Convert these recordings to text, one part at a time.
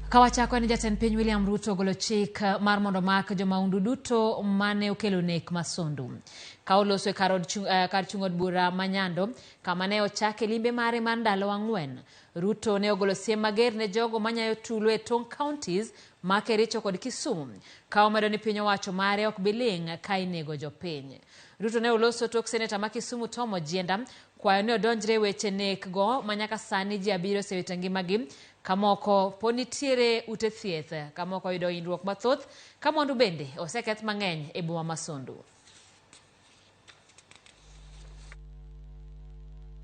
Kawachako ni jatend piny William Ruto ogolo chik mar mondo mak jomaundu duto mane okelo nek ma Sondu. Ka oloso e kar od chung, kar chung' od bura ma Nyando kama ne ochake limbe mare mar ndalo ang'wen. Ruto ne ogolo siem mager ne jogo manyayo tulo e tong' counties ma Kericho kod Kisumu ka omedo ni piny owacho mare ok bi ling' ka inego jopiny. Ruto ne oloso tok seneta ma Kisumu Tom Ojienda kwayo ni odonjre e weche nek go ma nyaka sani ji abiriyo osewito ngimagi ka moko pod nitiere ute thieth ka moko oyudo hinyruok mathoth ka mwandu bende oseketh mang'eny e boma ma Sondu.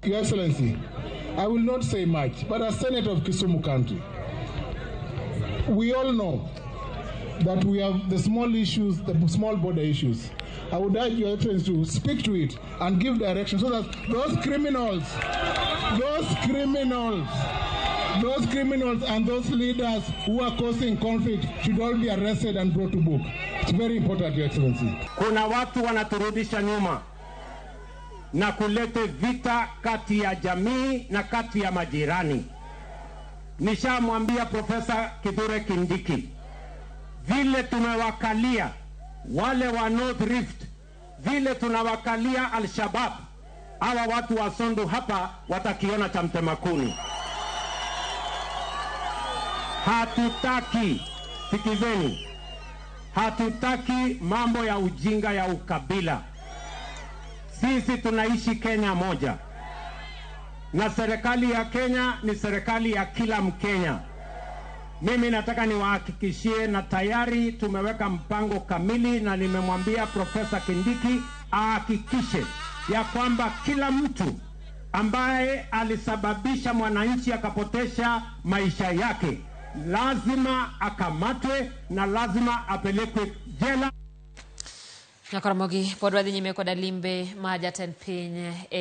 Your Excellency, I will not say much, but as Senator of Kisumu County, we all know that we have the small issues, the small border issues. I would urge Your Excellency to speak to it and give direction so that those criminals, those criminals, those criminals and those leaders who are causing conflict should all be arrested and brought to book. It's very important, Your Excellency. Kuna watu wanaturudisha nyuma na kulete vita kati ya jamii na kati ya majirani. Nishamwambia Profesa Kithure Kindiki vile tumewakalia wale wa North Rift, vile tunawakalia Al-Shabaab, hawa watu wa Sondu hapa watakiona cha mtema kuni. Hatutaki, sikizeni, hatutaki mambo ya ujinga ya ukabila. Sisi tunaishi Kenya moja, na serikali ya Kenya ni serikali ya kila Mkenya. Mimi nataka niwahakikishie, na tayari tumeweka mpango kamili, na nimemwambia Profesa Kindiki ahakikishe ya kwamba kila mtu ambaye alisababisha mwananchi akapotesha maisha yake lazima akamatwe na lazima apelekwe jela. Nyakoromogi pod wadhi nyime koda limbe ma jatend piny e